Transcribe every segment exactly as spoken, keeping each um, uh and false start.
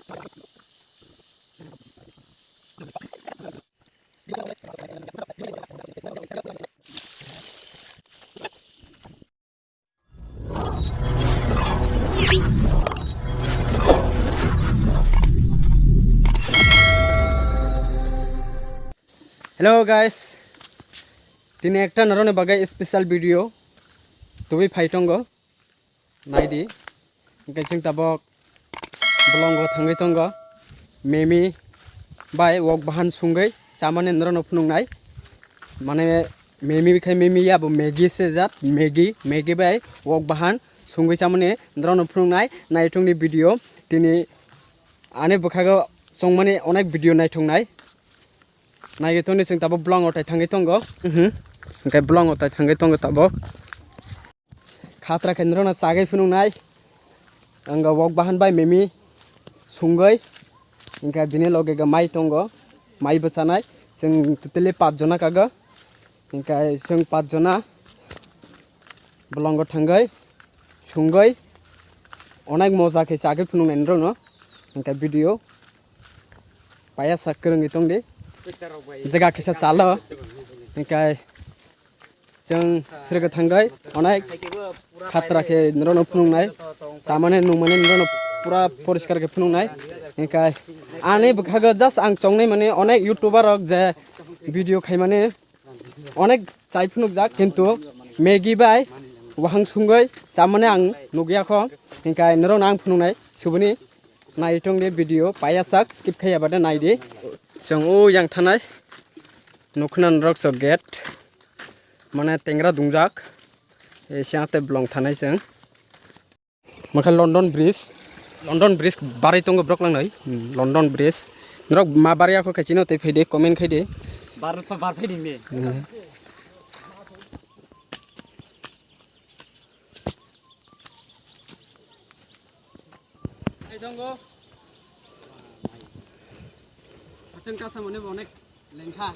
Hello guys, tini ekta noroni bagwi special video tubui phai tongo, naidi. Hingke chwng tabok bolongo thangwi tongo, memi bai wok bahan sungwi chamani norokno phunuknai. Mane memi khai memi ya bo Maggi se jat, Maggi, Maggi bai wok bahan sungwi chamani norokno phunuknai. Naithokni video tini ani bwkhago chongmani onek video naithoknai. Naitokni chwng tabok bolongo tai thangwi tongo. Mhm. Hingke bolongo tai thangwi tongo tabok. Khatra khe norokno chagwi phunuknai. Ang wok bahan bai memi sungwi. Hingke bini loge ga mai tongo. Mai bwchanai. Chwng totally pach jona kago. Hingke chwng pach jona bolongo thangwi sungwi onek moja khe chagwi phunuknai norokno. Hingke video paya sak kwrwngwi tongdi. Jaga kisa chalo. Hingke chwng srega thangwi onek khatra khe norokno phunuknai, chamani nungmani norokno pura poriskar khe phunuknai. Hingke ani bwkhago just ang chongnai mani onek youtuber rok je video khaimani onek chai phunukjak, kintu Maggi bai wahang sungwi chamani ang nukya kho. Hingke norokno ang phunuknai suboni. Naitokni video paya sak skip khaiya bade naidi. Chwng o yang thanai nukhna norok so gate mane tengra dungjak. Ei siya te bolong thanai chwng. Mokhe London Bridge, London Bridge barai tongo borok langnai. Hmm, London Bridge. Norok ma barai akho khe chino tei phaidi comment khaidi. Bar to bar phaidi ne. Hmm. Hai tongo. Ateng kasa mone bo onek lengkha.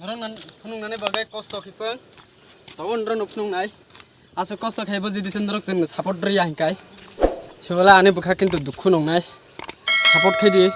Norok nan phunuknani bagwi kosto khe pung. Tabo norok no phunuknai. Aswk kosto khe bo jodi se norok chwng support rwya hinkai. Sibole ani bwkha kintu dukhu nongnai. Support khe di.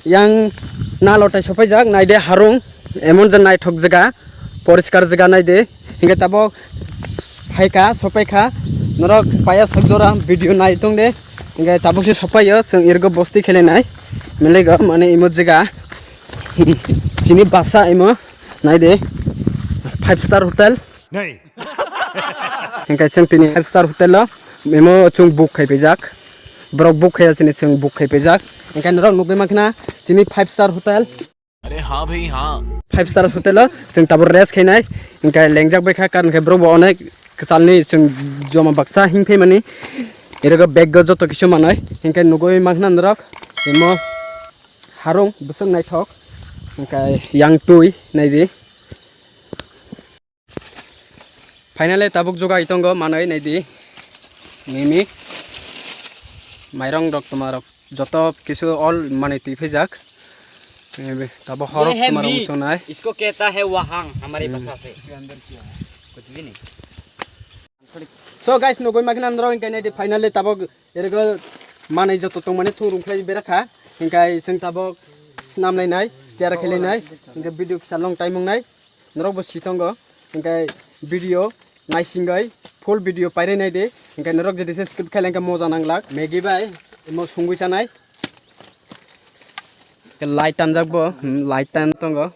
Yang nalo tai sopaijak, naide harung, emon je naithok jaga, poriskar jaga naide. Hingke tabok phaikha, sopaikha, norok paya sak jora video nai tongde. Hingke tabok se sopaio, chwng irgo bosti khelenai. Melego mane imo jaga. Chini basa imo, naide, five star hotel. Nei. Hingke chwng tini five star hotel o imo chwng book khai paijak. Borok book khaiya chini chwng book khai paijak. Hingke norok nugui mankha chini five star hotel. अरे हाँ भाई हाँ। Five star hotel o chwng tabuk rest khainai. Hingke lengjak baikha karon khe borok bo onek kwchalni chwng joma baksa hing phaimani. Ero bag o joto kisu manai. Hingke nugui mankha norok imo harung bwswk naithok. Hingke yang twi naidi. Finally tabuk jogai tongo manwi naidi. Mimi. Mairong rok toma rok joto kisu all manwi twi phaijak. Ebe tabo ये horok है toma rok meet. Songnai. इसको कहता है वहांग हमारी भाषा से। कुछ भी नहीं। So guys, nugui makhna norok hingke naidi finally tabuk ergo manwi joto tongmani thung rung khlai berakha. Hingkai chwng tabok snam lainai, tiyara khe lainai, hingke video kisa long time wngnai, norok bo si tongo, hingkai video naisingwi full video pairwi naidi, hingkai norok jodi se skip khe lengkhe moja nanglak, Maggie bai imo sungwi chanai, light tanjak bo, light tan tongo.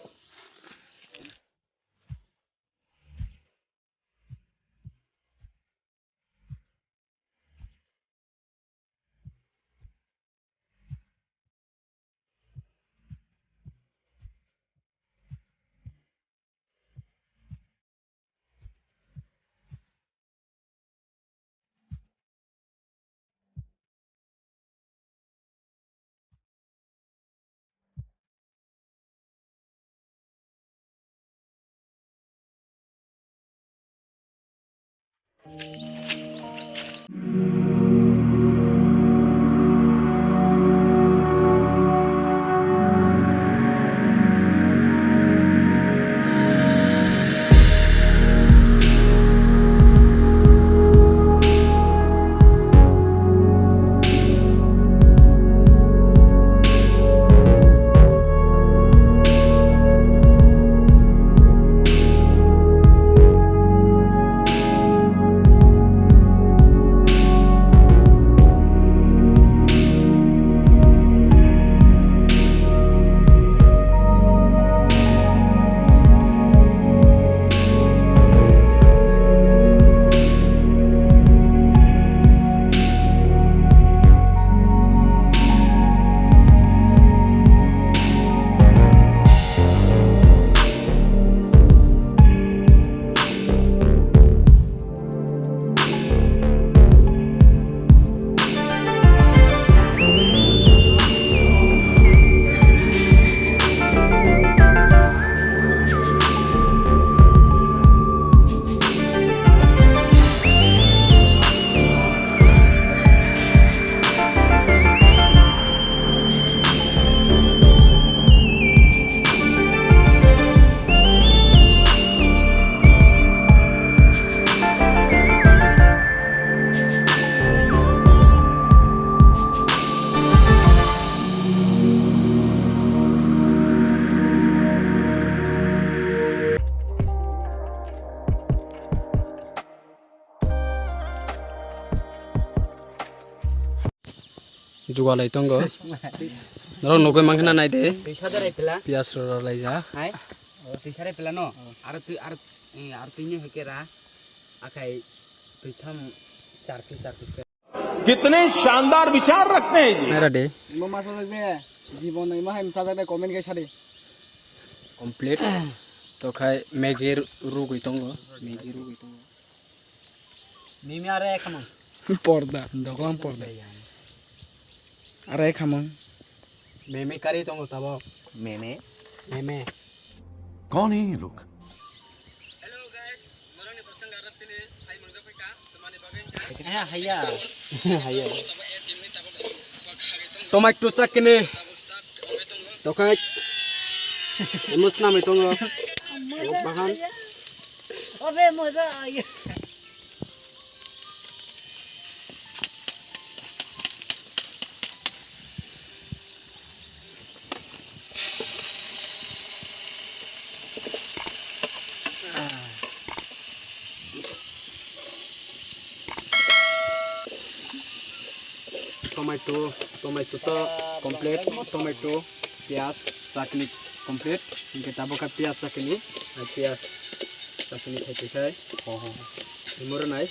Jugalai tongo. Norok nugwi mankha na naide. Twisa darai pila. Piyas rw rw laijak. Hai. O twisa darai pila no. Aro twi aro eh, aro twi ni hoi kera. Akai twi tham char piece char piece. कितने शानदार विचार रखते हैं जी। Naira de. Imo masa jak de. Jibon imo hai masa jak de comment khe sadi. Complete. To khai Maggie rugwi tongo. Maggie rugwi tongo. Mimi are khamang. Porda, doklam porda. Are khamang. Meme kari tongo tabo. Meme. Meme. कौन है ये लोग? Hello guys, norokni bwskango arok tini hai mangjak phaikha, tamani bagwi wngkha. Eh, haya. Haya. Tomato chakni. Tokai. Emo swnamwi tongo. Bahan. Obe moja. Tomato, tomato to complete, tomato, piyaj, chutney complete. Hingke tabuk kha piyaj chutney, ah, piyaj chutney khai twi khai. Ho, ho, ho. Imo rwnai.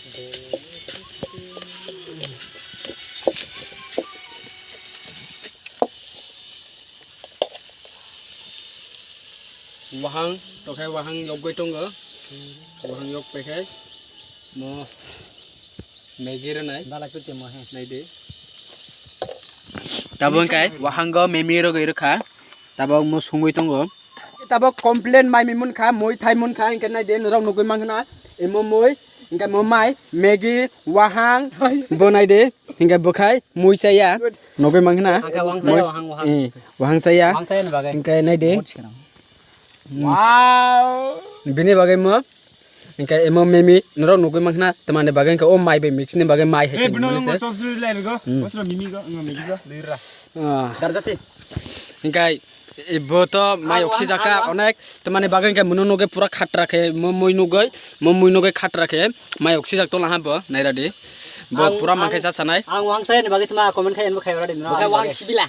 Wahang, tokhai wahang yokgwi tongo. Wahang yok paikhai mo Maggie rwnai. Dalai kutimo he. Naidi. Tabuk hingkai wahango memi rogwi rwkha. Tabuk mo sungwi tongo. Tabuk complete mai mi munkha, mui thai munkha, hingke naidi norok nugwi mankha na. Imo mui, hingke mo mai, Maggie, wahang, bo naidi. Hingke bwkhai mui chaya, nugwi mankha na. Hingke wahang chaya, mui, wahang, wahang. Eh, wahang chaya. Wahang chaya ni bagwi. Hingke naidi. Mut se nang. Wow. Bini bagwi mo. Hingke emo memi norok nugwi mankha na. Tamani bagwi hingke o mai bai mix ni bagwi mai hai. Eh, bino nungma chop suri lai rwgo. Hmm. Osro mimi go, nungma mimi go, lira. Ah. Darjati. Hingkai, eh, bo to mai oksijak ka onek, tamani bagwi hingkai muno nugwi pura khatra khe, mo mui nugwi, mo mui nugwi khatra khe, mai oksijak tong laha bo, nairadi. Bo pura mangkhai sa sanai. Ang wangsa ni bagwi tma comment khai, enbo khai ora di, no, wang sibila.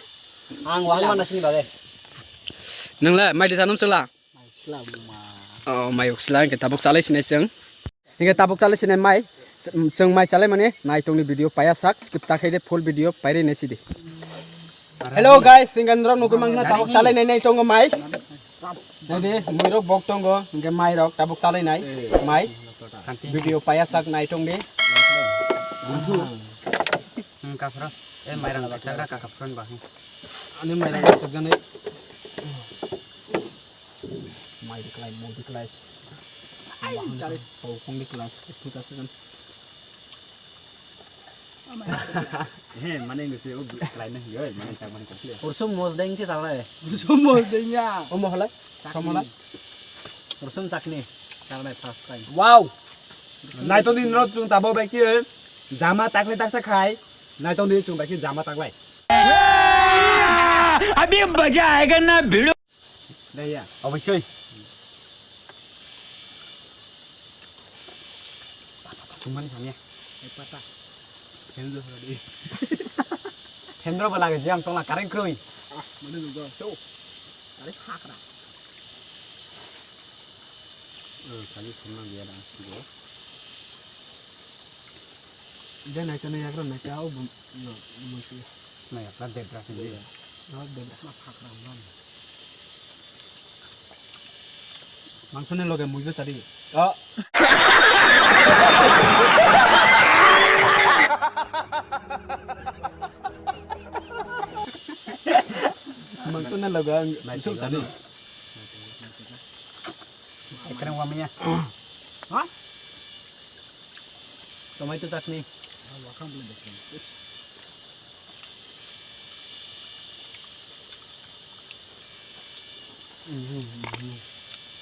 Ang wang mana sini bagwi. Nang le, mai di sanam sula? Oh, mai oksila, hingke tabuk chalai sinai chwng. Hingke tabuk chalai sinai mai, chwng mai chalai mani, naitongni video paya sak, skip ta khaide full video paire nai sidi. Hello guys, hingke norok nugwi mangna tabuk chalai nai naitongo mai. Naidi, muirok bok tongo, hingke mairok tabuk chalai nai, mai. Video paya sak naitongdi. Hmm, kaphra. Eh, mairang baksa gra ka kaphra ni bahang. Ani mairang baksa gani. Mai diklai, mo diklai. Ai, bahang jare. Tau kong diklai. Itu ta segan. He, mane ngi se o diklai na hiyo, mane tak mane kong. Kurso mos deng si salai. Kurso mos deng ya. O mo halai. Somola. Kurso chakni. Salai first time. Wow. Naito din rot chung tabo bai ki jama takle taksa khai. Naito din chung bai ki jama taklai. अभी मजा आएगा ना भिड़ो। Dai ya. Obosoi. Chumani samya. Ai pata. Hendro hora di. Hendro ba lage jam tongla kareng kroi. Ah, mane dugo. So. Are hakra. Oh, kali sama biar asli. Dia naik sana ya, naik jauh, belum, belum, belum sih. Naik apa, debra sendiri. Oh, debra. Mah hakra, man. Mangsoni loge muibo sadi. Oh. Mangsoni loge ang muibo sadi. Ekrang wamanya. Ha? Tomato chutney.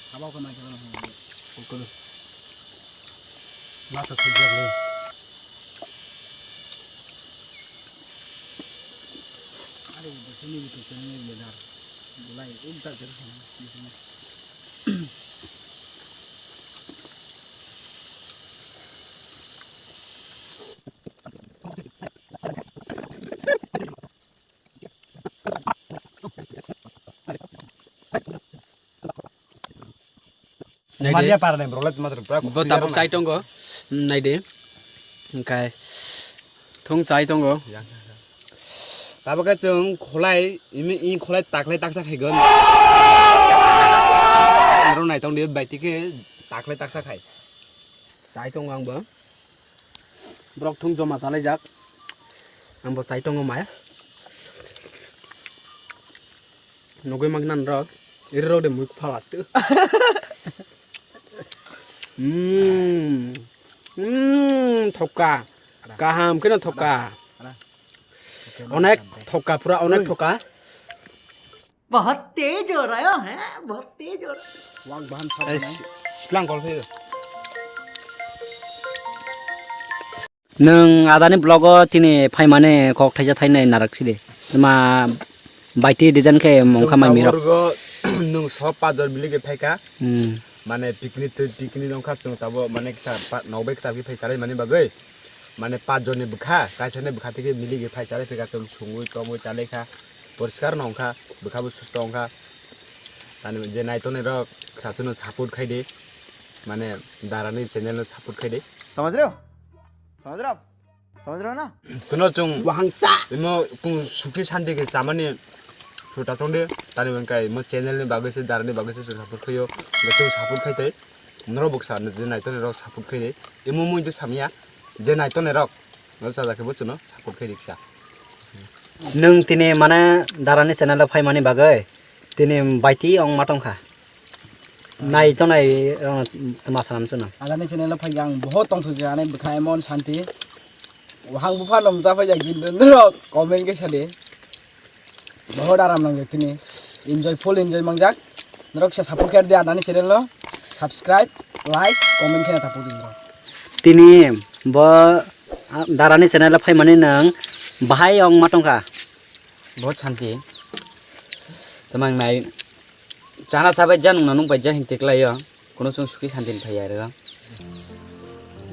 Haba ko mai kala. Kokoro. Masa sujak le. Are, bosini bitu channel ni ledar. Bulai, um, tak, tak, tak. Naidi. Maria parne bro, let matro pura bo tabuk chai tongo. Naidi. Hingkai thung chai tongo. Tabuk khe chwng khulai, imi, i khulai taklai taksa khaigon. Aro naitong di bai tike taklai taksa khai. Chai tongo ang bo. Borok thung joma chalaijak. Ang bo chai tongo mai. Nugui mangna norok. Iri rok de mui phala tu. Hmm. Hmm, thokka. Kaham kheno thokka. Onek thokka, pura onek thokka. बहुत तेज हो रहा है, बहुत तेज हो रहा है। Wak bahan sa. Siklang kol phe. Nwng adani vlog o tini phaimani kok thaisa thainai narak sidi. Tma baiti design khe mungkha mai mirok. Nwng so pajor bili khe phaika. Hmm. Mane picnic twi picnic wngkha chwng tabuk mane kisa pa-, nokbai kwchar khe phai chalai mani bagwi. Mane pajor ni bwkha, kaisa ni bwkha twi khe mili khe phai chalai phai kha chwng sungwi tongwi chalai kha. Poriskar no wngkha, bwkha bo susto wngkha. Tani je naitongnai rok sachwno support khai di. Mane Dara ni channel no support khai di. समझ रहे हो? समझ रहे हो आप? समझ रहे हो ना? Kuno chwng wahang cha. Imo kung suki santi khe chamani suta chongde. Tani wngkai mo channel ni bagwi se, Dara ni bagwi se chwng support khaio. Chwng support khai tei. Norok buksa je naitongnai rok support khai di. Imo mui de samya je naitongnai rok. No cha jakhe bo chwngno support khai di kisa. Nwng tini mane Dara ni channel o phaimani bagwi tini baiti ong ma tongkha. Nai tongnai rok tma sanam chwngno. Adani channel o phai ang bohot tongthok ani bwkha emon santi. Wahang bupha nom cha phai jak din norok comment khe sadi. Bohot aram nangjak tini. Enjoy, full enjoy mangjak. Norok sa support khe di adani channel no. Subscribe, like, comment khe ta pudi norok. Tini bo, ah, Dara ni channel o phaimani nwng bahai ong ma tongkha. Bahut santi. Tamang nai chana chabai ja nungna nung bai ja hing tiklai yo. Kuno chung suki santi ni thai ya rega.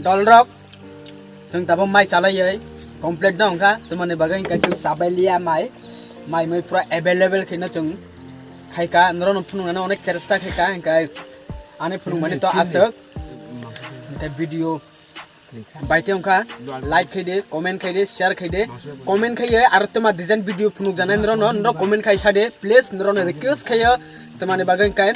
Dol rok, chung tabo mai chalai yai complete no wngkha. Tumani bagwi hingkai chung chabai liya mai. Mai mai pura available khaino chung khaika. Noro no phunung nani onek cheresta khaika hingkai ani phunung mani to aswk. Hingkai video baite wngkha, like khaide, comment khaide, share khaide, comment khaiye aro tuma design video phunuk janai nrok no, nrok comment khai sade, please nrok no request khaiyo, tumani bagwi hingkai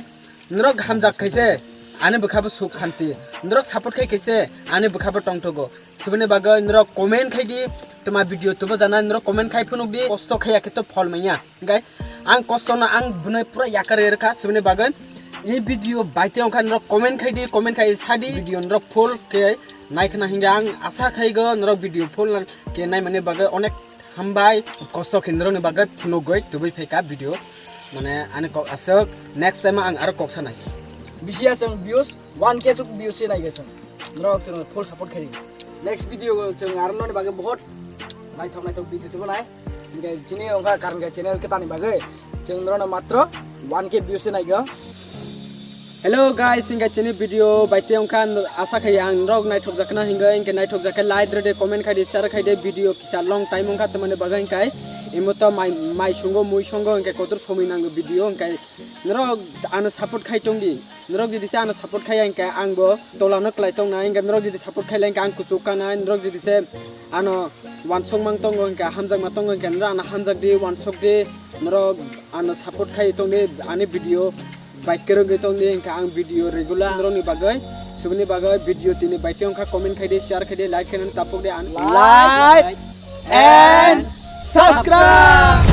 nrok hamjak khaise, ani bwkhabo suk santi, nrok support khai khaise, ani bwkhabo tongthogo, sibini bagwi nrok comment khaidi, tuma video tubo janai nrok comment khai phunuk di, kosto khaiya khe to phol manya. Hingkai ang kosto no ang bwnai pura yakar rwkha, sibini bagwi e video baite wngkha norok comment khaidi, comment khai sadi video norok full khe naikhna hingkhe ang asa khaigo norok video full khe naimani bagwi onek hambai, kosto khe norokni bagwi phunugwi tubui phaikha video mane ani kok aswk next time ang aro kok sanai. Bisi aswk views one K chuk views se naigo chwng norok chwng full support khai next video chwng aro noni bagwi bahut naithok naithok video tubu nai. Hingke chini wngkha karon khe channel kwtani bagwi chwng norokno matro one K views se naigo. Hello guys, hingke chini video baite wngkha, asa khai ang norok naithok jakna hingke hingke naithok jakhe like rede, comment khaide, share khaide, video kisa long time wngkha tamani bagwi hingkai imo to mai mai songo mui songo hingke kotor somoi nango video hingkai norok ano support khai tongdi. Norok jodi se ano support khai hingke ang bo tolano kwlai tong nai, hingke norok jodi support khai lai hingke ang kuchuk ka nai, norok jodi se ano wansok mang tongo hingke hamjak ma tongo hingke norok ano hamjak di, wansok di, norok ano support khai tong di, ani video bai kwrwng di tong di hingke ang video regular norok ni bagwi, subini bagwi video tini bai tong kha comment khai di, share khai di, like khai nani tapuk di, an Like and subscribe.